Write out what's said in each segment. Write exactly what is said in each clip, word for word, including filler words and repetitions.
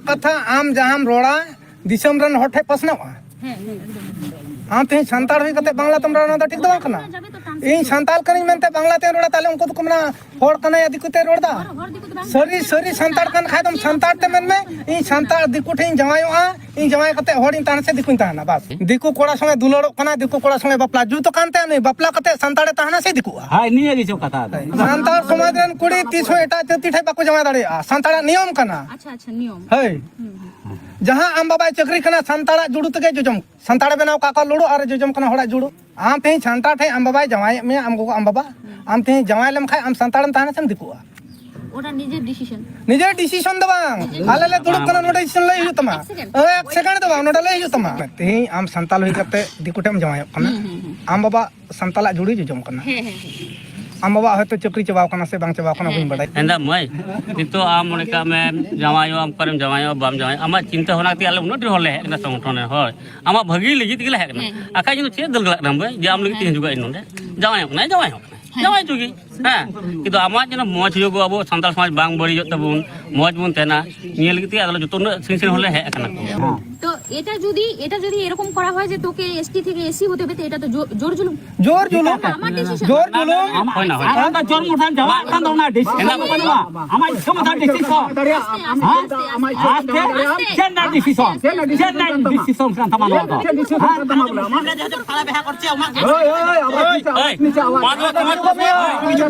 ᱠᱟᱛᱷᱟ ᱟᱢ ᱡᱟᱦᱟᱸᱢ ᱨᱚᱲᱟ, ᱫᱤᱥᱚᱢ ᱨᱮᱱ ᱦᱚᱲ ᱴᱷᱮᱱ ᱯᱟᱥᱱᱟᱣᱼᱟ᱾ ᱦᱮᱸ, ᱦᱮᱸ, ᱮᱠᱫᱚᱢ, ᱮᱠᱫᱚᱢ᱾ ᱟᱢ ᱛᱮᱦᱮᱧ ᱥᱟᱱᱛᱟᱲ ᱦᱩᱭ ᱠᱟᱛᱮ ᱵᱟᱝᱞᱟ ᱛᱮᱢ ᱨᱚᱲᱟ, ᱚᱱᱟ ᱫᱚ ᱴᱷᱤᱠ ᱫᱚ ᱵᱟᱝ ᱠᱟᱱᱟ᱾ ᱤᱧ ᱥᱟᱱᱛᱟᱲ ᱠᱟᱹᱱᱟᱹᱧ ᱢᱮᱱᱛᱮ ᱵᱟᱝᱞᱟ ᱛᱮᱧ ᱨᱚᱲᱟ, ᱛᱟᱦᱞᱮ ᱩᱱᱠᱩ ᱫᱚᱠᱚ ᱢᱮᱱᱟ, "ᱦᱚᱲ ᱠᱟᱱᱟᱭ, ᱫᱤᱠᱩ ᱛᱮ ᱨᱚᱲ ᱫᱟ?" ᱦᱚᱲ, ᱦᱚᱲ ᱫᱤᱠᱩ ᱫᱚ ᱵᱟᱝ ᱥᱟᱹᱨᱤ, ᱠᱟᱱᱟ᱾ ᱥᱟᱹᱨᱤ ᱥᱟᱱᱛᱟᱲ ᱠᱟᱱ ᱠᱷᱟᱡ ᱫᱚᱢ ᱥᱟᱱᱛᱟᱲ ᱛᱮ ᱢᱮᱱ ᱢᱮ, "ᱤᱧ ᱥᱟᱱᱛᱟᱲ ᱫᱤᱠᱩ ᱴᱷᱮᱱ ᱤᱧ ᱡᱟᱶᱟᱭᱚᱜᱼᱟ, ᱤᱧ ᱡᱟᱶᱟᱭ ᱠᱟᱛᱮ ᱦᱚᱲᱤᱧ ᱛᱟᱦᱮᱱᱟ ᱥᱮ ᱫᱤᱠᱩᱧ ᱛᱟᱦᱮᱱᱟ?" ᱵᱟᱥ᱾ ᱫᱤᱠᱩ ᱠᱚᱲᱟ ᱥᱚᱸᱜᱮ ᱫᱩᱞᱟᱹᱲᱚᱜ ᱠᱟᱱᱟ, ᱫᱤᱠᱩ ᱠᱚᱲᱟ ᱥᱚᱸᱜᱮ ᱵᱟᱯᱞᱟ ᱡᱩᱛ ᱟᱠᱟᱱ ᱛᱟᱭᱟ, ᱱᱩᱭ ᱵᱟᱯᱞᱟ ᱠᱟᱛᱮ ᱥᱟᱱᱛᱟᱲᱮ ᱛᱟᱦᱮᱱᱟ ᱥᱮ ᱫᱤᱠᱩᱜᱼᱟ? ᱦᱳᱭ, ᱱᱤᱭᱟᱹ ᱜᱮ ᱪᱚ ᱠᱟᱛᱷᱟ ᱫᱚ᱾ ᱥᱟᱱᱛᱟᱲ ᱥᱚᱢᱟᱡᱽ ᱨᱮᱱ ᱠᱩᱲᱤ ᱛᱤᱥ ᱦᱚᱸ ᱮᱴᱟᱜ ᱡᱟᱹᱛᱤ ᱴᱷᱮᱱ ᱵᱟᱠᱚ ᱡᱟᱶᱟᱭ ᱫᱟᱲᱮᱭᱟᱜᱼᱟ, ᱥᱟᱱᱛᱟᱲᱟᱜ ᱱᱤᱭᱚᱢ ᱠᱟᱱᱟ᱾ ᱟᱪᱪᱷᱟ, ᱟᱪᱪᱷᱟ, ᱱᱤᱭᱚᱢ᱾ ᱦᱳᱭ᱾ ᱦᱩᱸ, ᱦᱩᱸ᱾ ᱡᱟᱦᱟᱸ ᱟᱢ ᱵᱟᱵᱟᱭ ᱪᱟᱹᱠᱨᱤ ᱠᱟᱱᱟ, ᱥᱟᱱᱛᱟᱲᱟᱜ ᱡᱩᱲᱩ ᱛᱮᱜᱮ ᱡᱚᱡᱚᱢ, ᱥᱟᱱᱛᱟᱲᱮ ᱵᱮᱱᱟᱣ ᱠᱟᱜ ᱠᱚᱣᱟ ᱞᱩᱲᱩ ᱟᱨ ᱡᱚᱡᱚᱢ ᱠᱟᱱᱟ ᱦᱚᱲᱟᱜ ᱡᱩᱲᱩ᱾ ᱟᱢ ᱛᱮᱦᱮᱧ ᱥᱟᱱᱛᱟᱲ ᱴᱷᱮᱱ ᱟᱢ ᱵᱟᱵᱟᱭ ᱡᱟᱶᱟᱭᱮᱫ ᱢᱮᱭᱟ, ᱟᱢ ᱜᱚᱜᱚ ᱟᱢ ᱵᱟᱵᱟ, ᱟᱢ ᱛᱮᱦᱮᱧ ᱡᱟᱶᱟᱭ ᱞᱮᱢ ᱠᱷᱟᱡ ᱟᱢ ᱥᱟᱱᱛᱟᱲᱮᱢ ᱛᱟᱦᱮᱱᱟ ᱥᱮᱢ ᱫᱤᱠᱩᱜᱼᱟ? ᱚᱱᱟ ᱱᱤᱡᱮᱨ decision᱾ ᱱᱤᱡᱮᱨ decision ᱫᱚ ᱵᱟᱝ, ᱟᱞᱮ ᱞᱮ ᱫᱩᱲᱩᱵ ᱠᱟᱱᱟ ᱱᱚᱰᱮ decision ᱞᱟᱹᱭ ᱦᱩᱭᱩᱜ ᱛᱟᱢᱟ᱾ ᱮᱠ second᱾ ᱮᱠ second ᱫᱚ ᱵᱟᱝ, ᱱᱚᱰᱮ ᱞᱟᱹᱭ ᱦᱩᱭᱩᱜ ᱛᱟᱢᱟ᱾ ᱛᱮᱦᱮᱧ ᱟᱢ ᱥᱟᱱᱛᱟᱲ ᱦᱩᱭ ᱠᱟᱛᱮ ᱫᱤᱠᱩ ᱴᱷᱮᱱ ᱮᱢ ᱡᱟᱶᱟᱭᱚᱜ ᱠᱟᱱᱟ, ᱦᱩᱸ, ᱦᱩᱸ, ᱦᱩᱸ᱾ ᱟᱢ ᱵᱟᱵᱟ ᱥᱟᱱᱛᱟᱲᱟᱜ ᱡᱩᱲᱤ ᱡᱚᱡᱚᱢ ᱠᱟᱱᱟ᱾ ᱦᱮᱸ, ᱦᱮᱸ, ᱦᱮᱸ᱾ ᱟᱢ ᱵᱟᱵᱟ ᱦᱚᱭᱛᱳ ᱪᱟᱹᱠᱨᱤ ᱪᱟᱵᱟᱣ ᱠᱟᱱᱟ ᱥᱮ ᱵᱟᱝ ᱪᱟᱵᱟᱣ ᱠᱟᱱᱟ, ᱦᱮᱸ, ᱵᱟᱹᱧ ᱵᱟᱲᱟᱭᱟ᱾ ᱦᱮᱸᱫᱟ ᱢᱟᱹᱭ, ᱱᱤᱛᱚᱜ ᱟᱢ ᱢᱚᱱᱮ ᱠᱟᱜ ᱢᱮ ᱡᱟᱶᱟᱭᱚᱜ ᱟᱢ, ᱚᱠᱟᱨᱮᱢ ᱡᱟᱶᱟᱭᱚᱜᱼᱟ, ᱵᱟᱢ ᱡᱟᱶᱟᱭᱚᱜᱼᱟ, ᱟᱢᱟᱜ ᱪᱤᱱᱛᱟᱹ ᱵᱷᱟᱵᱽᱱᱟ ᱠᱟᱛᱮ ᱟᱞᱮ ᱩᱱᱟᱹᱜ ᱰᱷᱮᱨ ᱦᱚᱲ ᱞᱮ ᱦᱮᱡ ᱠᱟᱱᱟ ᱥᱚᱝᱜᱚᱴᱷᱚᱱ ᱨᱮ, ᱦᱳᱭ᱾ ᱟᱢᱟᱜ ᱵᱷᱟᱹᱜᱤ ᱞᱟᱹᱜᱤᱫ ᱛᱮᱜᱮ ᱞᱮ ᱦᱮᱡ ᱠᱟᱱᱟ᱾ ᱦᱮᱸ᱾ ᱟᱠᱷᱟᱡ ᱤᱧ ᱫᱚ ᱪᱮᱫ ᱫᱟᱹᱲ ᱠᱟᱱᱟ ᱵᱟᱹᱭ ᱡᱮ ᱟᱢ ᱞᱟᱹᱜᱤᱫ ᱛᱮ ᱦᱤᱡᱩᱜᱼᱟ ᱤᱧ ᱱᱚᱰᱮ? ᱦᱮᱸ᱾ ᱡᱟᱶᱟᱭᱚᱜ ᱠᱟᱱᱟᱭ, ᱡᱟᱶᱟᱭᱚᱜ ᱠᱟᱱᱟᱭ᱾ ᱦᱮᱸ᱾ ᱡᱟᱶᱟᱭ ᱦᱚᱪᱚ ᱜᱮ᱾ ᱦᱮᱸ᱾ ᱠᱤᱱᱛᱩ ᱟᱢᱟᱜ ᱡᱮᱱᱚ ᱢᱚᱡᱽ ᱦᱩᱭᱩᱜ, ᱟᱵᱚ ᱥᱟᱱᱛᱟᱲ ᱥᱚᱢᱟᱡᱽ ᱵᱟᱝ ᱵᱟᱹᱲᱤᱡᱚᱜ ᱛᱟᱵᱚᱱ, ᱢᱚᱡᱽ ᱵᱚᱱ ᱛᱟᱦᱮᱱᱟ, ᱱᱤᱭᱟᱹ ᱞᱟᱹᱜᱤᱫ ᱛᱮ ᱟᱫᱚ ᱡᱚᱛᱚ ᱩᱱᱟᱹᱜ ᱥᱟᱺᱜᱤᱧ ᱥᱟᱺᱜᱤᱧ ᱦᱚᱲ ᱞᱮ ᱦᱮᱡ ᱟᱠᱟᱱᱟ᱾ ᱦᱮᱸ᱾ তো এটা যদি, এটা যদি এরকম করা হয় যে তোকে এসটি থেকে এসসি হতে হবে, তো এটা তো জো-, জোর জুলুম। ᱡᱳᱨ ᱡᱩᱞᱩᱢ᱾ ᱟᱢᱟᱜ decision᱾ ᱡᱳᱨ ᱡᱩᱞᱩᱢ᱾ ᱦᱳᱭ ᱱᱟ, ᱦᱳᱭ᱾ ᱟᱢ ᱫᱚ ᱡᱚᱱᱢᱚ ᱴᱷᱮᱱ ᱪᱟᱞᱟᱜ ᱠᱟᱱ ᱛᱟᱵᱚᱱᱟ, decision ᱫᱚ ᱵᱟᱹᱱᱩᱜᱼᱟ᱾ ᱟᱢᱟᱜ ᱤᱪᱪᱷᱟᱹ ᱢᱚᱛᱚ decision᱾ ᱟᱥᱛᱮ, ᱟᱥᱛᱮ, ᱟᱥᱛᱮ, ᱟᱥᱛᱮ᱾ ᱟᱥᱛᱮ᱾ ᱪᱮᱫ ᱨᱮᱱᱟᱜ decision? ᱪᱮᱫ ᱨᱮᱱᱟᱜ decision ᱠᱟᱱ ᱛᱟᱢᱟ ᱱᱚᱣᱟ ᱫᱚ? ᱦᱳᱭ, ᱦᱳᱭ, ᱦᱳᱭ, ᱟᱵᱟᱨ ᱱᱤᱪᱮ, ᱟᱵᱟᱨ ᱱᱤᱪᱮ, ᱟᱵᱟᱨ ᱱᱤᱪᱮ᱾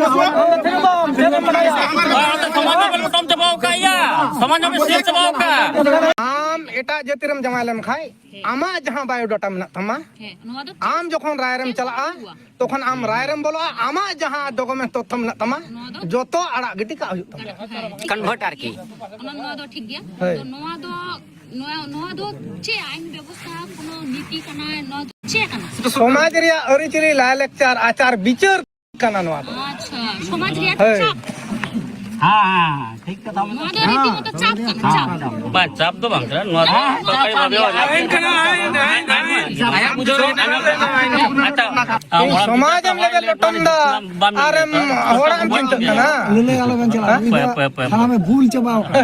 ᱟᱢ ᱮᱴᱟᱜ ᱡᱟᱹᱛᱤ ᱨᱮᱢ ᱡᱟᱶᱟᱭ ᱞᱮᱱ ᱠᱷᱟᱡ, ᱟᱢᱟᱜ ᱡᱟᱦᱟᱸ biodata ᱢᱮᱱᱟᱜ ᱛᱟᱢᱟ, ᱦᱮᱸ, ᱱᱚᱣᱟ ᱫᱚ ᱟᱢ ᱡᱚᱠᱷᱚᱱ ᱨᱟᱭ ᱨᱮᱢ ᱪᱟᱞᱟᱜᱼᱟ, ᱛᱚᱠᱷᱚᱱ ᱟᱢ ᱨᱟᱭ ᱨᱮᱢ ᱵᱚᱞᱚᱜᱼᱟ, ᱟᱢᱟᱜ ᱡᱟᱦᱟᱸ document ᱛᱚᱛᱛᱷᱚ ᱢᱮᱱᱟᱜ ᱛᱟᱢᱟ, ᱱᱚᱣᱟ ᱫᱚ ᱡᱚᱛᱚ ᱟᱲᱟᱜ ᱜᱤᱰᱤ ᱠᱟᱜ ᱦᱩᱭᱩᱜ ᱛᱟᱢᱟ᱾ ᱦᱮᱸ᱾ Convert ᱟᱨᱠᱤ᱾ ᱚᱱᱟ, ᱱᱚᱣᱟ ᱫᱚ ᱴᱷᱤᱠ ᱜᱮᱭᱟ᱾ ᱦᱳᱭ᱾ ᱛᱚ ᱱᱚᱣᱟ ᱫᱚ, ᱱᱚᱣᱟ, ᱱᱚᱣᱟ ᱫᱚ ᱪᱮᱫ ᱟᱭᱤᱱ ᱵᱮᱵᱚᱥᱛᱷᱟ, ᱠᱳᱱᱳ ᱱᱤᱛᱤ ᱠᱟᱱᱟ, ᱱᱚᱣᱟ ᱫᱚ ᱪᱮᱫ ᱠᱟᱱᱟ? ᱥᱚᱢᱟᱡᱽ ᱨᱮᱭᱟᱜ ᱟᱹᱨᱤᱪᱟᱹᱞᱤ, ᱞᱟᱭᱼᱞᱟᱠᱪᱟᱨ, ᱟᱪᱟᱨ ᱵᱤᱪᱟᱹᱨ ᱠᱟᱱᱟ ᱱᱚᱣᱟ ᱫᱚ᱾ ᱟᱪᱪᱷᱟ, ᱥᱚᱢᱟᱡᱽ ᱨᱮᱭᱟᱜ ᱦᱳᱭ᱾ ᱪᱟᱯ᱾ ᱦᱮᱸ, ᱦᱮᱸ, ᱴᱷᱤᱠ ᱠᱟᱛᱷᱟ ᱢᱮᱱᱟᱜᱼᱟ᱾ ᱱᱚᱣᱟ ᱫᱚ ᱨᱤᱛᱤᱢᱚᱛᱚ ᱪᱟᱯ ᱠᱟᱱᱟ, ᱦᱮᱸ, ᱪᱟᱯ᱾ ᱦᱮᱸ᱾ ᱵᱟᱝ, ᱪᱟᱯ ᱫᱚ ᱵᱟᱝ ᱠᱟᱱᱟ, ᱱᱚᱣᱟ ᱫᱚ ᱦᱮᱸ, ᱥᱚᱨᱠᱟᱨᱤ ᱪᱟᱯ ᱵᱷᱟᱵᱮ ᱠᱟᱱᱟ᱾ ᱦᱚᱸ ᱟᱭᱟᱜ ᱵᱩᱡᱷᱟᱹᱣ ᱨᱮ ᱟᱪᱪᱷᱟ, ᱟᱢ ᱦᱚᱲᱟᱜ ᱥᱚᱢᱟᱡᱽ ᱮᱢ ᱞᱮᱵᱮᱫ ᱞᱚᱴᱚᱢ ᱫᱟ, ᱵᱟᱢ ᱟᱨᱮᱢ ᱧᱮᱞ ᱦᱚᱲᱟᱜ ᱮᱢ ᱪᱤᱱᱛᱟᱹᱜ ᱠᱟᱱᱟ᱾ ᱞᱟᱹᱞᱟᱹᱭ ᱟᱞᱚᱵᱮᱱ ᱪᱟᱞᱟᱜᱼᱟ, ᱩᱱᱤ ᱫᱚ ᱦᱟᱯᱳᱭ, ᱦᱟᱯᱳᱭ, ᱦᱟᱯᱳᱭ᱾ ᱥᱟᱱᱟᱢᱮ ᱵᱷᱩᱞ ᱪᱟᱵᱟᱣ ᱠᱟᱜᱼᱟ᱾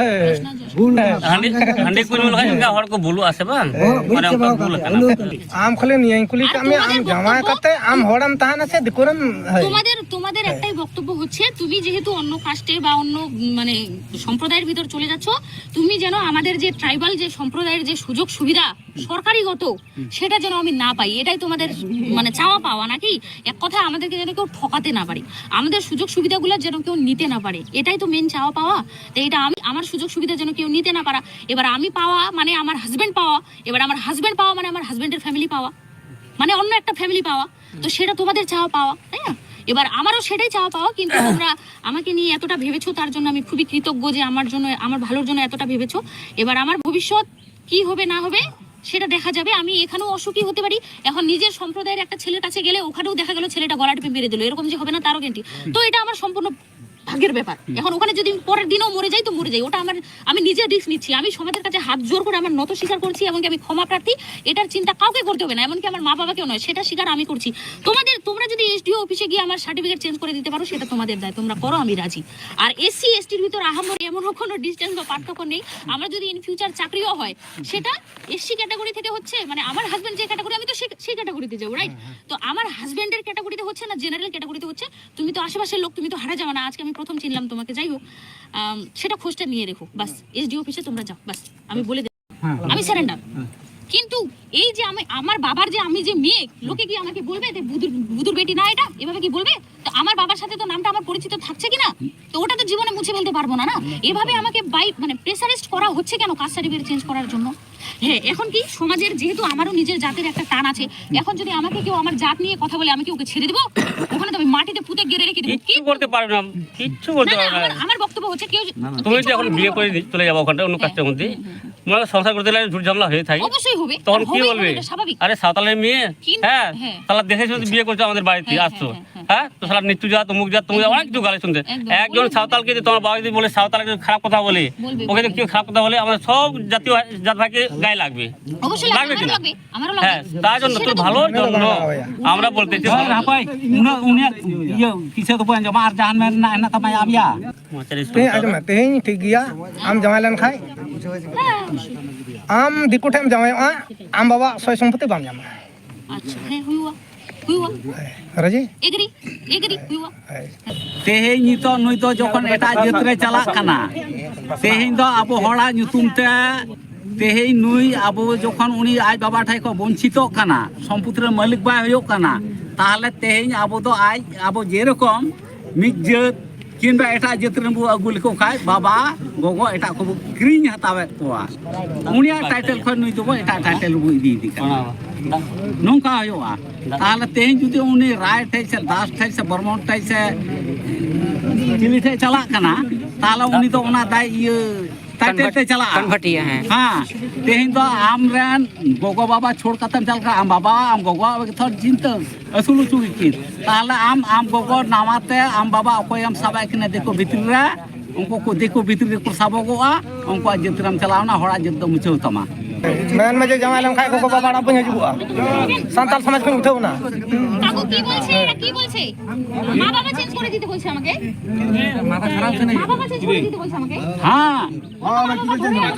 ᱵᱷᱩᱞ ᱠᱟᱜᱼᱟ᱾ ᱦᱟᱺᱰᱤ, ᱦᱟᱺᱰᱤ ᱠᱚ ᱧᱩ ᱞᱮᱠᱷᱟᱱ ᱚᱱᱠᱟ ᱦᱚᱲ ᱠᱚ ᱵᱷᱩᱞᱩᱜᱼᱟ ᱥᱮ ᱵᱟᱝ? ᱵᱷᱩᱞ ᱚᱱᱮ ᱚᱱᱠᱟ ᱪᱟᱵᱟᱣ ᱵᱷᱩᱞ ᱠᱟᱜᱼᱟ, ᱟᱠᱟᱱᱟ᱾ ᱩᱞᱟᱹᱣ ᱠᱟᱱᱟ᱾ ᱟᱢ ᱠᱷᱟᱹᱞᱤ ᱱᱤᱭᱟᱹᱧ ᱠᱩᱞᱤ ᱟᱨ ᱠᱟᱜ ᱢᱮᱭᱟ, ᱟᱢ ᱛᱚᱢᱟᱫᱮᱨ ᱡᱟᱶᱟᱭ ᱵᱚᱠᱛᱚᱵᱵᱚ ᱠᱟᱛᱮ ᱟᱢ ᱦᱚᱲᱮᱢ ᱛᱟᱦᱮᱱᱟ ᱥᱮ ᱫᱤᱠᱩᱨᱮᱢ, ᱦᱳᱭ᱾ ᱛᱚᱢᱟᱫᱮᱨ, ᱛᱚᱢᱟᱫᱮᱨ ᱦᱳᱭ᱾ ᱮᱠᱴᱟᱭ ᱵᱚᱠᱛᱚᱵᱵᱚ ᱦᱚᱪᱪᱷᱮ, ᱛᱩᱢᱤ ᱡᱮᱦᱮᱛᱩ ᱚᱱᱱᱚ কাস্টে বা অন্য, মানে, সম্প্রদায়ের ভিতর চলে যাচ্ছ, তুমি যেন আমাদের যে ট্রাইবাল যে সম্প্রদায়ের যে সুযোগ সুবিধা সরকারিগত, সেটা যেন আমি না পাই, এটাই তোমাদের, মানে, চাওয়া পাওয়া নাকি? এক কথা, আমাদেরকে যেন কেউ ঠকাতে না পারে, আমাদের সুযোগ সুবিধাগুলো যেন কেউ নিতে না পারে, এটাই তো মেন চাওয়া পাওয়া। তো এটা আমি, আমার সুযোগ সুবিধা যেন কেউ নিতে না পারা। এবার আমি পাওয়া মানে আমার হাজবেন্ড পাওয়া, এবার আমার হাজবেন্ড পাওয়া মানে আমার হাজবেন্ডের ফ্যামিলি পাওয়া, মানে অন্য একটা ফ্যামিলি পাওয়া। তো সেটা তোমাদের চাওয়া পাওয়া, তাই না? এবার আমারও সেটাই চাওয়া পাওয়া, কিন্তু তোমরা আমাকে নিয়ে এতটা ভেবেছো, তার জন্য আমি খুবই কৃতজ্ঞ যে আমার জন্য, আমার ভালোর জন্য এতটা ভেবেছো। এবার আমার ভবিষ্যৎ কি হবে না হবে সেটা দেখা যাবে। আমি এখানেও অসুখী হতে পারি। এখন নিজের সম্প্রদায়ের একটা ছেলের কাছে গেলে ওখানেও দেখা গেল ছেলেটা গলা টিপে মেরে দিল, এরকম যে হবে না তারও গ্যারান্টি। তো এটা আমার সম্পূর্ণ ভাগ্যের ব্যাপার। এখন ওখানে যদি আমি পরের দিনও মরে যাই তো মরে যাই, ওটা আমার, আমি নিজে রিস্ক নিচ্ছি। আমি সমাজের কাছে হাত জোর করে আমার নত স্বীকার করছি, এমনকি আমি ক্ষমা প্রার্থী। এটার চিন্তা কাউকে করতে হবে না, এমনকি আমার মা বাবাকেও নয়, সেটা স্বীকার আমি করছি। তোমাদের, তোমরা যদি এসডিও অফিসে গিয়ে আমার সার্টিফিকেট চেঞ্জ করে দিতে পারো, সেটা তোমাদের দায়, তোমরা করো, আমি রাজি। আর এসসি এসটির ভিতর আহামরি এমনও কোনো ডিস্টেন্স বা পার্থক্য নেই। আমরা যদি ইন ফিউচার চাকরিও হয়, সেটা এসসি ক্যাটাগরি থেকে হচ্ছে, মানে, আমার হাজবেন্ড যে ক্যাটাগরি, আমি তো সে- সেই ক্যাটাগরিতে যাবো, রাইট? তো আমার হাজবেন্ডের ক্যাটাগরিতে হচ্ছে না, জেনারেল ক্যাটাগরিতে হচ্ছে। তুমি তো আশেপাশের লোক, তুমি তো হারা যাবে না। আজকে আমি প্রথম চিনলাম তোমাকে। যাই হোক, আম, সেটা খোঁজটা নিয়ে রেখো, বাস। এসডিও অফিসে তোমরা যাও, বাস। আমি বলে দিই, হ্যাঁ। আমি সারেন্ডার। কিন্তু এই যে আমি, আমার বাবার যে, আমি যে মেয়ে, লোকে কি আমাকে বলবে যে বুদুর, বুদুর বেটি না এটা, এভাবে কি বলবে? তো আমার বাবার সাথে তো নামটা আমার পরিচিত থাকছে কি না? তো ওটা তো জীবনে মুছে ফেলতে পারবো না, না? এভাবে আমাকে বাই, মানে, প্রেসারাইজড করা হচ্ছে কেন কাস্ট সার্টিফিকেট চেঞ্জ করার জন্য? হ্যাঁ, এখন কি সমাজের, যেহেতু আমারও নিজের জাতের একটা টান আছে, এখন যদি আমাকে কেউ আমার জাত নিয়ে কথা বলে, আমি কি ওকে ছেড়ে দেবো? ওখানে তো আমি মাটিতে পুঁতে গেড়ে রেখে দেবো। কিচ্ছু করতে পারবে না, কিচ্ছু করতে না, না, পারবে না। আমার, আমার বক্তব্য হচ্ছে কেউ তুমি তো এখন বিয়ে করে দি- চলে যাবো ওখানটা অন্য কাস্টের মধ্যে। তোমার সংসার করতে গেলে ঝুট ঝামেলা হয়ে থাকে। অবশ্যই হবে। তখন আর কি হবে, বলবে? এটা স্বাভাবিক। আরে সাঁওতালের মেয়ে, কিন্তু, হ্যাঁ, হ্যাঁ। তাহলে দেশে শুধু বিয়ে করছো আমাদের বাড়িতে, হ্যাঁ, আসছো। হ্যাঁ, হ্যাঁ, হ্যাঁ। হ্যাঁ, তো সালা নিচু জাত, অমুক জাত, তমুক জাত, একদম। অনেক কিছু গালি শুনতে। একদম। একজন সাঁওতালকে যদি তোমার বাবা যদি বলে সাঁওতালকে যদি খারাপ কথা বলে, বলবে, ওকে যদি বলবে। কেউ খারাপ কথা বলে, আমাদের সব জাতীয় জাত ভাইকে গায়ে লাগবে। অবশ্যই লাগবে, লাগবে কি আমারও না? লাগবে, আমারও লাগবে। হ্যাঁ, তার জন্য তোর ভালোর জন্য আমরা বলতে চাই। হ্যাঁ, হাঁপাই, উনার, উনিয়ার ইয়ে, কিসে তো বয়ান জমা আর জাহান মেন না, না তামাই আমিয়া। ᱛᱮᱦᱮᱧ ᱟᱸᱡᱚᱢ ᱢᱮ, ᱛᱮᱦᱮᱧ ᱴᱷᱤᱠ ᱜᱮᱭᱟ, ᱟᱢ ᱡᱟᱶᱟᱭ ᱞᱮᱱᱠᱷᱟᱡ, ᱟᱢ ᱫᱤᱠᱩ ᱴᱷᱮᱱ ᱮᱢ ᱡᱟᱶᱟᱭᱚᱜᱼᱟ, ᱟᱢ ᱵᱟᱵᱟ ᱥᱚᱭ ᱥᱚᱢᱯᱚᱛᱤ ᱵᱟᱢ ᱧᱟᱢᱟ᱾ ᱟᱪᱪᱷᱟ, ᱦᱮᱸ, ᱦᱩᱭᱩᱜᱼᱟ, ᱦᱩᱭᱩᱜᱼᱟ᱾ ᱨᱟᱡᱤ? ᱮᱜᱽᱨᱤ, ᱮᱜᱽᱨᱤ, ᱦᱩᱭᱩᱜᱼᱟ᱾ ᱛᱮᱦᱮᱧ ᱱᱤᱛᱚᱜ ᱱᱩᱭ ᱫᱚ ᱡᱚᱠᱷᱚᱱ ᱮᱴᱟᱜ ᱡᱟᱹᱛ ᱨᱮ ᱪᱟᱞᱟᱜ ᱠᱟᱱᱟ, ᱛᱮᱦᱮᱧ ᱫᱚ ᱟᱵᱚ ᱦᱚᱲᱟᱜ ᱧᱩᱛᱩᱢ ᱛᱮ, ᱛᱮᱦᱮᱧ ᱱᱩᱭ ᱟᱵᱚ ᱡᱚᱠᱷᱚᱱ ᱩᱱᱤ ᱟᱡ ᱵᱟᱵᱟ ᱴᱷᱮᱱ ᱠᱷᱚᱱ ᱵᱚᱧᱪᱤᱛᱚᱜ ᱠᱟᱱᱟ, ᱥᱚᱢᱯᱚᱛᱤ ᱨᱮ ᱢᱟᱹᱞᱤᱠ ᱵᱟᱭ ᱦᱩᱭᱩᱜ ᱠᱟᱱᱟ, ᱛᱟᱦᱚᱞᱮ ᱛᱮᱦᱮᱧ ᱟᱵᱚ ᱫᱚ ᱟᱡ, ᱟᱵᱚ ᱡᱮᱨᱚᱠᱚᱢ ᱢᱤᱫ ᱡᱟᱹᱛ ᱠᱤᱝᱵᱟ ᱮᱴᱟᱜ ᱡᱟᱹᱛ ᱨᱮᱱ ᱵᱚ ᱟᱹᱜᱩ ᱞᱮᱠᱚ ᱠᱷᱟᱡ, ᱵᱟᱵᱟ ᱜᱚᱜᱚ ᱮᱴᱟᱜ ᱠᱚᱵᱚ ᱠᱤᱨᱤᱧ ᱦᱟᱛᱟᱣᱮᱫ ᱠᱚᱣᱟ᱾ ᱩᱱᱤᱭᱟᱜ ᱴᱟᱭᱴᱮᱞ ᱠᱷᱚᱱ ᱱᱩᱭ ᱫᱚᱵᱚ ᱮᱴᱟᱜ ᱴᱟᱭᱴᱮᱞ ᱨᱮᱵᱚ ᱤᱫᱤᱭᱮᱫᱮ ᱠᱟᱱᱟ᱾ ᱱᱚᱝᱠᱟ ᱦᱩᱭᱩᱜᱼᱟ᱾ ᱛᱟᱦᱚᱞᱮ ᱛᱮᱦᱮᱧ ᱡᱩᱫᱤ ᱩᱱᱤ ᱨᱟᱭ ᱴᱷᱮᱡ ᱥᱮ ᱫᱟᱥ ᱴᱷᱮᱡ ᱥᱮ ᱵᱨᱟᱦᱢᱚᱬ ᱴᱷᱮᱡ ᱥᱮ ᱪᱤᱞᱤ ᱴᱷᱮᱡ ᱪᱟᱞᱟᱜ ᱠᱟᱱᱟ, ᱛᱟᱦᱚᱞᱮ ᱩᱱᱤ ᱫᱚ ᱚᱱᱟ ᱫᱟᱭ ᱤᱭᱟᱹ ᱴᱟᱭᱴᱮᱞ ᱛᱮ ᱪᱟᱞᱟᱜᱼᱟ᱾ ᱠᱚᱱᱵᱷᱟᱨᱴ ᱮᱭᱟ, ᱦᱮᱸ᱾ ᱦᱮᱸ, ᱛᱮᱦᱮᱧ ᱫᱚ ᱟᱢ ᱨᱮᱱ ᱜᱚᱜᱚ ᱵᱟᱵᱟ ᱪᱷᱳᱲ ᱠᱟᱛᱮᱢ ᱪᱟᱞᱟᱜ ᱠᱟᱱᱟ, ᱟᱢ ᱵᱟᱵᱟ ᱟᱢ ᱜᱚᱜᱚᱣᱟᱜ ᱜᱮ ᱛᱷᱚᱲ ᱪᱤᱱᱛᱟᱹ ᱟᱹᱥᱩᱞ ᱦᱚᱪᱚ ᱜᱮᱠᱤᱱ᱾ ᱛᱟᱦᱚᱞᱮ ᱟᱢ, ᱟᱢ ᱜᱚᱜᱚ ᱱᱟᱣᱟ ᱛᱮ ᱟᱢ ᱵᱟᱵᱟ ᱚᱠᱚᱭᱮᱢ ᱥᱟᱵᱟᱭ ᱠᱤᱱᱟ ᱫᱤᱠᱩ ᱵᱷᱤᱛᱨᱤ ᱨᱮ, ᱩᱱᱠᱩ ᱠᱚ ᱫᱤᱠᱩ ᱵᱷᱤᱛᱨᱤ ᱨᱮᱠᱚ ᱥᱟᱵᱚᱜᱚᱜᱼᱟ, ᱩᱱᱠᱩᱣᱟᱜ ᱡᱟᱹᱛ ᱨᱮᱢ ᱪᱟᱞᱟᱣᱱᱟ, ᱦᱚᱲᱟᱜ ᱡᱟᱹᱛ ᱫᱚ ᱢᱩᱪᱷᱟᱹᱣ ᱛᱟᱢᱟ᱾ ᱢᱮᱱ ᱢᱮ ᱡᱮ ᱡᱟᱶᱟᱭ ᱞᱮᱱᱠᱷᱟᱡ ᱜᱚᱜᱚ ᱵᱟᱵᱟ ᱟᱲᱟᱜ ᱵᱟᱹᱧ ᱦᱤᱡᱩᱜᱚᱜᱼᱟ, ᱥᱟᱱᱛᱟᱲ ᱥᱚᱢᱟᱡᱽ ᱠᱷᱚᱱ ᱩᱴᱷᱟᱹᱣ ᱮᱱᱟ᱾ কাকু কি বলছে? এটা কি বলছে? মা বাবা চেঞ্জ করে দিতে বলছে আমাকে। মা বাবা চেঞ্জ করে দিতে বলছে আমাকে। হ্যাঁ।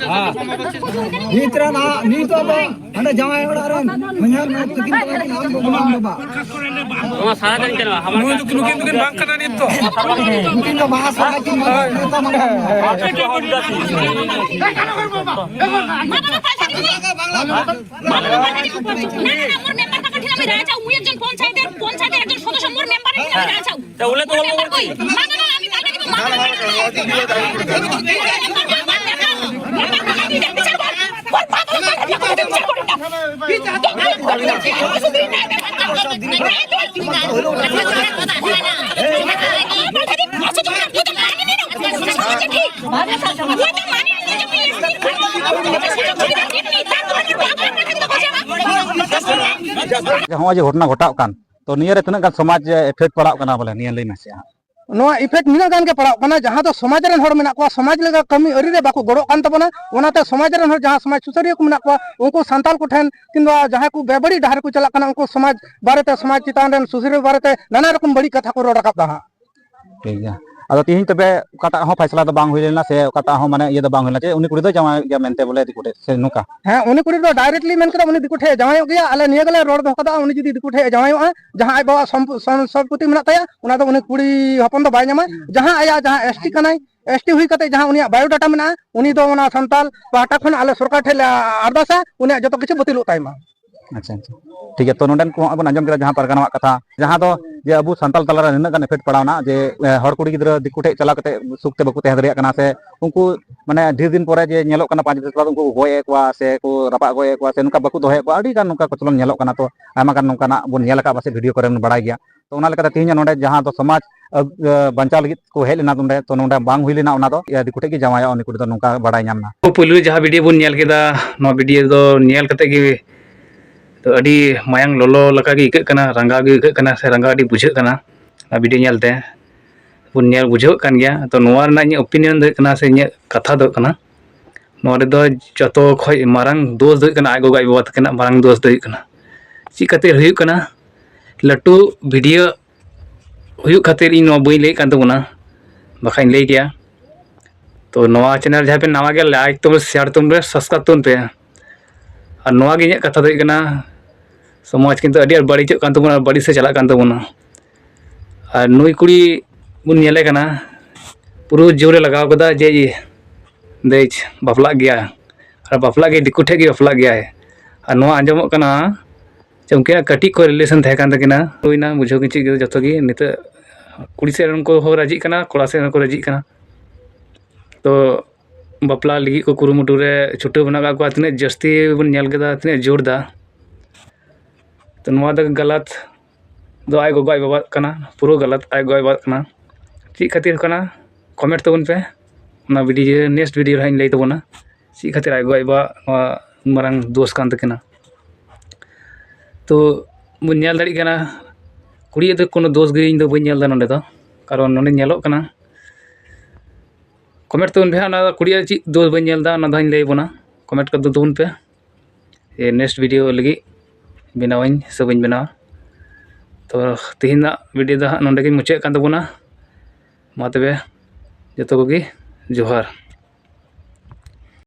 ᱱᱤᱛ ᱨᱮᱱ ᱟ-, ᱱᱤᱛ ᱟᱵᱚ ᱦᱟᱸᱰᱮ ᱡᱟᱶᱟᱭ ᱚᱲᱟᱜ ᱨᱮᱱ ᱦᱚᱧᱦᱟᱨ ᱢᱮᱱᱟᱜ ᱛᱟᱹᱠᱤᱱ ᱛᱟᱵᱚᱱᱟ, ᱟᱢ ᱜᱚᱜᱚ ᱟᱢ ᱵᱟᱵᱟ᱾ ᱱᱩᱠᱤᱱ ᱫᱚ, ᱱᱩᱠᱤᱱ ᱫᱚᱠᱤᱱ ᱵᱟᱝ ᱠᱟᱱᱟ ᱱᱤᱛ ᱫᱚ᱾ ᱱᱩᱠᱤᱱ ᱫᱚ ᱵᱟᱦᱟ ᱥᱚᱨᱦᱟᱭ ᱠᱤᱱ ᱢᱟᱱᱟᱣᱟ, ᱱᱮᱣᱛᱟ ᱢᱟᱱᱟᱣᱟ᱾ ᱢᱟ ᱵᱟᱵᱟ ᱯᱟᱞᱴᱟ ᱫᱤᱫᱤ᱾ ᱢᱟ ᱵᱟᱵᱟ ᱯᱟᱞᱴᱟ ᱫᱤᱫᱤ᱾ না, না, না, মোর মেম্বার কাকা ঠিক আমি রায় চাও, মুই একজন পঞ্চায়েতের, পঞ্চায়েতের একজন সদস্য, মোর মেম্বার ঠিক আমি রায় চাও। তা বলে তো মোর মেম্বার কই? মা বাবা, আমি পাল্টা দিব, মা বাবা। মোর বাবা পাল্টা দিব, বিচার করে না। ᱱᱚᱜᱼᱚᱭ ᱡᱮ ᱜᱷᱚᱴᱚᱱᱟ ᱜᱷᱚᱴᱟᱜ ᱠᱟᱱ, ᱛᱚ ᱱᱤᱭᱟᱹ ᱨᱮ ᱛᱤᱱᱟᱹᱜ ᱜᱟᱱ ᱥᱚᱢᱟᱡᱽ effect ᱯᱟᱲᱟᱜ ᱠᱟᱱᱟ, ᱵᱚᱞᱮ ᱱᱤᱭᱟᱹ ᱞᱟᱹᱭ ᱢᱮᱥᱮ ᱦᱟᱸᱜ᱾ ᱱᱚᱣᱟ effect ᱱᱤᱱᱟᱹᱜ ᱜᱟᱱ ᱜᱮ ᱯᱟᱲᱟᱜ ᱠᱟᱱᱟ, ᱡᱟᱦᱟᱸ ᱫᱚ ᱥᱚᱢᱟᱡᱽ ᱨᱮᱱ ᱦᱚᱲ ᱢᱮᱱᱟᱜ ᱠᱚᱣᱟ, ᱥᱚᱢᱟᱡᱽ ᱞᱟᱹᱜᱤᱫ ᱠᱟᱹᱢᱤ ᱟᱹᱨᱤ ᱨᱮ ᱵᱟᱠᱚ ᱜᱚᱲᱚᱜ ᱠᱟᱱ ᱛᱟᱵᱚᱱᱟ᱾ ᱚᱱᱟᱛᱮ ᱥᱚᱢᱟᱡᱽ ᱨᱮᱱ ᱦᱚᱲ, ᱡᱟᱦᱟᱸ ᱥᱚᱢᱟᱡᱽ ᱥᱩᱥᱟᱹᱨᱤᱭᱟᱹ ᱠᱚ ᱢᱮᱱᱟᱜ ᱠᱚᱣᱟ, ᱩᱱᱠᱩ ᱥᱟᱱᱛᱟᱲ ᱠᱚᱴᱷᱮᱱ ᱠᱤᱝᱵᱟ ᱡᱟᱦᱟᱸᱭ ᱠᱚ ᱵᱮᱵᱟᱹᱲᱤᱡ ᱰᱟᱦᱟᱨ ᱨᱮᱠᱚ ᱪᱟᱞᱟᱜ ᱠᱟᱱᱟ, ᱩᱱᱠᱩ ᱥᱚᱢᱟᱡᱽ ᱵᱟᱨᱮᱛᱮ, ᱥᱚᱢᱟᱡᱽ ᱪᱮᱛᱟᱱ ᱨᱮᱱ ᱥᱩᱥᱟᱹᱨᱤᱭᱟᱹ ᱵᱟᱨᱮᱛᱮ ᱱᱟᱱᱟ ᱨᱚᱠᱚᱢ ᱵᱟᱹᱲᱤᱡ ᱠᱟᱛᱷᱟ ᱠᱚ ᱨᱚᱲ ᱨᱟᱠᱟᱵ ᱫᱟ ᱦᱟᱸᱜ᱾ ᱴᱷᱤᱠ ᱜᱮᱭᱟ᱾ ᱟᱫᱚ ᱛᱤᱦᱤᱧ ᱛᱚᱵᱮ ᱚᱠᱟᱴᱟᱜ ᱦᱚᱸ ᱯᱷᱟᱭᱥᱟᱞᱟ ᱫᱚ ᱵᱟᱝ ᱦᱩᱭ ᱞᱮᱱᱟ ᱥᱮ ᱚᱠᱟᱴᱟᱜ ᱦᱚᱸ ᱢᱟᱱᱮ ᱤᱭᱟᱹ ᱫᱚ ᱵᱟᱝ ᱦᱩᱭ ᱞᱮᱱᱟ ᱡᱮ ᱩᱱᱤ ᱠᱩᱲᱤ ᱫᱚ ᱡᱟᱶᱟᱭᱚᱜ ᱜᱮᱭᱟ ᱢᱮᱱᱛᱮ ᱵᱚᱞᱮ ᱫᱤᱠᱩ ᱴᱷᱮᱡ ᱥᱮ ᱱᱚᱝᱠᱟ? ᱦᱮᱸ, ᱩᱱᱤ ᱠᱩᱲᱤ ᱫᱚ directly ᱢᱮᱱ ᱠᱮᱫᱟ ᱩᱱᱤ ᱫᱤᱠᱩ ᱴᱷᱮᱡ ᱡᱟᱶᱟᱭᱚᱜ ᱜᱮᱭᱟ᱾ ᱟᱞᱮ ᱱᱤᱭᱟᱹ ᱜᱮᱞᱮ ᱨᱚᱲ ᱫᱚᱦᱚ ᱠᱟᱫᱟ, ᱩᱱᱤ ᱡᱩᱫᱤ ᱫᱤᱠᱩ ᱴᱷᱮᱡ ᱡᱟᱶᱟᱭᱚᱜᱼᱟ, ᱡᱟᱦᱟᱸ ᱟᱡ ᱵᱟᱵᱟᱣᱟᱜ ᱥᱚᱢᱯ-, ᱥᱚᱢ-, ᱥᱚᱢᱯᱚᱛᱤ ᱢᱮᱱᱟᱜ ᱛᱟᱭᱟ, ᱚᱱᱟ ᱫᱚ ᱩᱱᱤ ᱠᱩᱲᱤ ᱦᱚᱯᱚᱱ ᱫᱚ ᱵᱟᱭ ᱧᱟᱢᱟ᱾ ᱡᱟᱦᱟᱸ ᱟᱭᱟᱜ, ᱡᱟᱦᱟᱸ ST ᱠᱟᱱᱟᱭ, ST ᱦᱩᱭ ᱠᱟᱛᱮ ᱡᱟᱦᱟᱸ ᱩᱱᱤᱭᱟᱜ biodata ᱢᱮᱱᱟᱜᱼᱟ, ᱩᱱᱤ ᱫᱚ ᱚᱱᱟ ᱥᱟᱱᱛᱟᱞ ᱯᱟᱦᱴᱟ ᱠᱷᱚᱱ ᱟᱞᱮ ᱥᱚᱨᱠᱟᱨ ᱴᱷᱮᱡ ᱞᱮ ᱟᱨᱫᱟᱥᱟ, ᱩᱱᱤᱭᱟᱜ ᱡᱚᱛᱚ ᱠᱤᱪᱷᱩ ᱵᱟᱹᱛᱤᱞᱚᱜ ᱛᱟᱭ ᱢᱟ᱾ ᱟᱪᱪᱷᱟ, ᱟᱪᱪᱷᱟ, ᱴᱷᱤᱠ ᱜᱮᱭᱟ᱾ ᱛᱚ, ᱱᱚᱰᱮᱱ ᱠᱚ ᱦᱚᱸ ᱵᱚᱱ ᱟᱸᱡᱚᱢ ᱠᱮᱫᱟ ᱡᱟᱦᱟᱸ ᱯᱟᱨᱜᱟᱱᱟᱣᱟᱜ ᱠᱟᱛᱷᱟ, ᱡᱟᱦᱟᱸ ᱫᱚ ᱡᱮ ᱟᱵᱚ ᱥᱟᱱᱛᱟᱞ ᱛᱟᱞᱟᱨᱮ ᱱᱤᱱᱟᱹᱜ ᱜᱟᱱ effect ᱯᱟᱲᱟᱣᱱᱟ ᱡᱮ, ᱮ, ᱦᱚᱲ ᱠᱩᱲᱤ ᱜᱤᱫᱽᱨᱟᱹ ᱫᱤᱠᱩ ᱴᱷᱮᱡ ᱪᱟᱞᱟᱣ ᱠᱟᱛᱮ ᱥᱩᱠ ᱛᱮ ᱵᱟᱠᱚ ᱛᱟᱦᱮᱸ ᱫᱟᱲᱮᱭᱟᱜ ᱠᱟᱱᱟ, ᱥᱮ ᱩᱱᱠᱩ ᱢᱟᱱᱮ ᱰᱷᱮᱨ ᱫᱤᱱ ᱯᱚᱨᱮ ᱡᱮ ᱧᱮᱞᱚᱜ ᱠᱟᱱᱟ ᱯᱟᱸᱪ ᱵᱚᱪᱷᱚᱨ ᱵᱟᱫ ᱩᱱᱠᱩ ᱠᱚ ᱜᱚᱡ ᱮᱫ ᱠᱚᱣᱟ ᱥᱮ ᱠᱚ ᱨᱟᱯᱟᱜ ᱜᱚᱡ ᱮᱫ ᱠᱚᱣᱟ ᱥᱮ ᱱᱚᱝᱠᱟ ᱵᱟᱠᱚ ᱫᱚᱦᱚᱭᱮᱫ ᱠᱚᱣᱟ, ᱟᱹᱰᱤ ᱜᱟᱱ ᱱᱚᱝᱠᱟ ᱠᱚᱪᱞᱚᱱ ᱧᱮᱞᱚᱜ ᱠᱟᱱᱟ᱾ ᱛᱚ, ᱟᱭᱢᱟ ᱜᱟᱱ ᱱᱚᱝᱠᱟᱱᱟᱜ ᱵᱚᱱ ᱧᱮᱞ ᱟᱠᱟᱫ ᱯᱟᱥᱮᱡ video ᱠᱚᱨᱮ ᱵᱚᱱ ᱵᱟᱲᱟᱭ ᱜᱮᱭᱟ᱾ ᱛᱚ, ᱚᱱᱟ ᱞᱮᱠᱟᱛᱮ ᱛᱮᱦᱮᱧᱟᱜ ᱱᱚᱰᱮ ᱡᱟᱦᱟᱸ ᱫᱚ ᱥᱚᱢᱟᱡᱽ, ᱟᱹ, ᱟᱹ, ᱵᱟᱧᱪᱟᱣ ᱞᱟᱹᱜᱤᱫ ᱠᱚ ᱦᱮᱡ ᱞᱮᱱᱟ ᱱᱚᱰᱮ, ᱛᱚ, ᱱᱚᱰᱮ ᱵᱟᱝ ᱦᱩᱭ ᱞᱮᱱᱟ ᱚᱱᱟ ᱫᱚ, ᱤᱭᱟᱹ, ᱫᱤᱠᱩ ᱴᱷᱮᱡ ᱜᱮ ᱡᱟᱶᱟᱭᱚᱜᱼᱟ ᱩᱱᱤ ᱠᱩᱲᱤ ᱫᱚ, ᱱᱚᱝᱠᱟ ᱵᱟᱲᱟᱭ ᱧᱟᱢ ᱮᱱᱟ᱾ ᱯᱳᱭᱞᱳ ᱡᱟᱦᱟᱸ video ᱵᱚᱱ ᱧᱮᱞ ᱠᱮᱫᱟ, ᱱᱚᱣᱟ video ᱫᱚ ᱧᱮᱞ ᱠᱟᱛᱮ ᱜᱮ ᱛᱚ, ᱟᱹᱰᱤ ᱢᱟᱭᱟᱝ ᱞᱚᱞᱚ ᱞᱮᱠᱟ ᱜᱮ ᱟᱹᱭᱠᱟᱹᱜ ᱠᱟᱱᱟ, ᱨᱟᱸᱜᱟᱣ ᱜᱮ ᱟᱹᱭᱠᱟᱹᱜ ᱠᱟᱱᱟ ᱥᱮ ᱨᱟᱸᱜᱟᱣ ᱟᱹᱰᱤ ᱵᱩᱡᱷᱟᱹᱜ ᱠᱟᱱᱟ᱾ ᱚᱱᱟ video ᱧᱮᱞᱛᱮ ᱵᱚᱱ ᱧᱮᱞ ᱵᱩᱡᱷᱟᱹᱣ ᱠᱟᱱ ᱜᱮᱭᱟ᱾ ᱛᱚ, ᱱᱚᱣᱟ ᱨᱮᱱᱟᱜ ᱤᱧᱟᱹᱜ opinion ᱫᱚ ᱦᱩᱭᱩᱜ ᱠᱟᱱᱟ ᱥᱮ ᱤᱧᱟᱹᱜ ᱠᱟᱛᱷᱟ ᱫᱚ ᱦᱩᱭᱩᱜ ᱠᱟᱱᱟ, ᱱᱚᱣᱟ ᱨᱮᱫᱚ ᱡᱚᱛᱚ ᱠᱷᱚᱡ ᱢᱟᱨᱟᱝ ᱫᱳᱥ ᱫᱚ ᱦᱩᱭᱩᱜ ᱠᱟᱱᱟ ᱟᱡ ᱜᱚᱜᱚ ᱟᱡ ᱵᱟᱵᱟ ᱛᱟᱹᱠᱤᱱᱟᱜ ᱢᱟᱨᱟᱝ ᱫᱳᱥ ᱫᱚ ᱦᱩᱭᱩᱜ ᱠᱟᱱᱟ᱾ ᱪᱮᱫ ᱠᱷᱟᱹᱛᱤᱨ ᱦᱩᱭᱩᱜ ᱠᱟᱱᱟ? ᱞᱟᱹᱴᱩ video ᱦᱩᱭᱩᱜ ᱠᱷᱟᱹᱛᱤᱨ ᱤᱧ ᱱᱚᱣᱟ ᱵᱟᱹᱧ ᱞᱟᱹᱭᱮᱫ ᱠᱟᱱ ᱛᱟᱵᱚᱱᱟ, ᱵᱟᱠᱷᱟᱡ ᱤᱧ ᱞᱟᱹᱭ ᱠᱮᱭᱟ᱾ ᱛᱚ, ᱱᱚᱣᱟ channel ᱡᱟᱦᱟᱸᱭ ᱯᱮ ᱱᱟᱣᱟ ᱜᱮᱭᱟ, like ᱛᱟᱵᱚᱱ ᱯᱮ, share ᱛᱟᱵᱚᱱ ᱯᱮ, subscribe ᱛᱟᱵᱚᱱ ᱯᱮ᱾ ᱟᱨ ᱱᱚᱣᱟ ᱜᱮ ᱤᱧᱟᱹᱜ ᱠᱟᱛᱷᱟ ᱫᱚ ᱦᱩᱭᱩᱜ ᱠᱟᱱᱟ, ᱥᱚᱢᱟᱡᱽ ᱠᱤᱱᱛᱩ ᱟᱹᱰᱤ ᱟᱸᱴ ᱵᱟᱹᱲᱤᱡᱚᱜ ᱠᱟᱱ ᱛᱟᱵᱚᱱᱟ, ᱵᱟᱹᱲᱤᱡ ᱥᱮᱫ ᱪᱟᱞᱟᱜ ᱠᱟᱱ ᱛᱟᱵᱚᱱᱟ᱾ ᱟᱨ ᱱᱩᱭ ᱠᱩᱲᱤ ᱵᱚᱱ ᱧᱮᱞᱮ ᱠᱟᱱᱟ, ᱯᱩᱨᱟᱹ ᱡᱳᱨᱮ ᱞᱟᱜᱟᱣ ᱠᱟᱫᱟ ᱡᱮ ᱫᱮᱡ ᱵᱟᱯᱞᱟᱜ ᱜᱮᱭᱟ, ᱟᱨ ᱵᱟᱯᱞᱟᱜ ᱜᱮ ᱫᱤᱠᱩ ᱴᱷᱮᱡ ᱜᱮ ᱵᱟᱯᱞᱟᱜ ᱜᱮᱭᱟᱭ᱾ ᱟᱨ ᱱᱚᱣᱟ ᱟᱸᱡᱚᱢᱚᱜ ᱠᱟᱱᱟ ᱡᱮ ᱩᱱᱠᱤᱱᱟᱜ ᱠᱟᱹᱴᱤᱡ ᱠᱷᱚᱱ relation ᱛᱟᱦᱮᱸ ᱠᱟᱱ ᱛᱟᱹᱠᱤᱱᱟ, ᱦᱩᱭᱱᱟ, ᱵᱩᱡᱷᱟᱹᱣ ᱠᱤᱱ ᱪᱮᱫ ᱠᱮᱫᱟ ᱡᱚᱛᱚ ᱜᱮ᱾ ᱱᱤᱛᱚᱜ ᱠᱩᱲᱤ ᱥᱮᱫ ᱨᱮᱱ ᱠᱚ ᱦᱚᱸ ᱨᱟᱹᱡᱤᱜ ᱠᱟᱱᱟ, ᱠᱚᱲᱟ ᱥᱮᱫ ᱨᱮᱱ ᱠᱚ ᱨᱟᱹᱡᱤᱜ ᱠᱟᱱᱟ᱾ ᱛᱚ, ᱵᱟᱯᱞᱟ ᱞᱟᱹᱜᱤᱫ ᱠᱚ ᱠᱩᱨᱩᱢᱩᱴᱩ ᱨᱮ ᱪᱷᱩᱴᱟᱹᱣ ᱢᱮᱱᱟᱜ ᱠᱟᱜ ᱠᱚᱣᱟ᱾ ᱛᱤᱱᱟᱹᱜ ᱡᱟᱹᱥᱛᱤ ᱵᱚᱱ ᱧᱮᱞ ᱠᱮᱫᱟ, ᱛᱤᱱᱟᱹᱜ ᱡᱳᱨ ᱫᱟ᱾ ᱛᱚ, ᱱᱚᱣᱟ ᱫᱚ ᱜᱟᱞᱟᱛ ᱫᱚ ᱟᱡ ᱜᱚᱜᱚ ᱟᱡ ᱵᱟᱵᱟ ᱠᱟᱱᱟ, ᱯᱩᱨᱟᱹ ᱜᱟᱞᱟᱛ ᱟᱡ ᱜᱚᱜᱚ ᱟᱡ ᱵᱟᱵᱟ ᱠᱟᱱᱟ᱾ ᱪᱮᱫ ᱠᱷᱟᱹᱛᱤᱨ ᱠᱟᱱᱟ, comment ᱛᱟᱵᱚᱱ ᱯᱮ᱾ ᱚᱱᱟ video, next video ᱨᱮ ᱦᱟᱸᱜ ᱤᱧ ᱞᱟᱹᱭ ᱛᱟᱵᱚᱱᱟ ᱪᱮᱫ ᱠᱷᱟᱹᱛᱤᱨ ᱟᱡ ᱜᱚᱜᱚ ᱟᱡ ᱵᱟᱵᱟ ᱱᱚᱣᱟ ᱢᱟᱨᱟᱝ ᱫᱳᱥ ᱠᱟᱱ ᱛᱟᱹᱠᱤᱱᱟ᱾ ᱛᱚ, ᱵᱚᱱ ᱧᱮᱞ ᱫᱟᱲᱮᱭᱟᱜ ᱠᱟᱱᱟ, ᱠᱩᱲᱤᱭᱟᱜ ᱫᱚ ᱠᱳᱱᱳ ᱫᱳᱥ ᱜᱮ ᱤᱧ ᱫᱚ ᱵᱟᱹᱧ ᱧᱮᱞ ᱮᱫᱟ ᱱᱚᱸᱰᱮ ᱫᱚ᱾ ᱠᱟᱨᱚᱱ ᱱᱚᱰᱮ ᱧᱮᱞᱚᱜ ᱠᱟᱱᱟ, ᱠᱚᱢᱮᱱᱴ ᱛᱟᱵᱚᱱ ᱯᱮ ᱦᱟᱸᱜ, ᱚᱱᱟ ᱠᱩᱲᱤᱭᱟᱜ ᱪᱮᱫ ᱫᱳᱥ ᱵᱟᱹᱧ ᱧᱮᱞ ᱮᱫᱟ, ᱚᱱᱟ ᱫᱚ ᱦᱟᱸᱜ ᱤᱧ ᱞᱟᱹᱭ ᱟᱵᱚᱱᱟ᱾ ᱠᱚᱢᱮᱱᱴ ᱠᱚ ᱛᱟᱵᱚᱱ ᱯᱮ, ᱡᱮ ᱱᱮᱠᱥᱴ ᱵᱷᱤᱰᱤᱭᱳ ᱞᱟᱹᱜᱤᱫ ᱵᱮᱱᱟᱣᱟᱹᱧ ᱥᱮ ᱵᱟᱹᱧ ᱵᱮᱱᱟᱣᱟ᱾ ᱛᱚ, ᱛᱮᱦᱮᱧᱟᱜ ᱵᱷᱤᱰᱤᱭᱳ ᱫᱚ ᱦᱟᱸᱜ ᱱᱚᱰᱮ ᱜᱤᱧ ᱢᱩᱪᱟᱹᱫ ᱠᱟᱱ ᱛᱟᱵᱚᱱᱟ᱾ ᱢᱟ ᱛᱚᱵᱮ, ᱡᱚᱛᱚ ᱠᱚᱜᱮ ᱡᱚᱦᱟᱨ᱾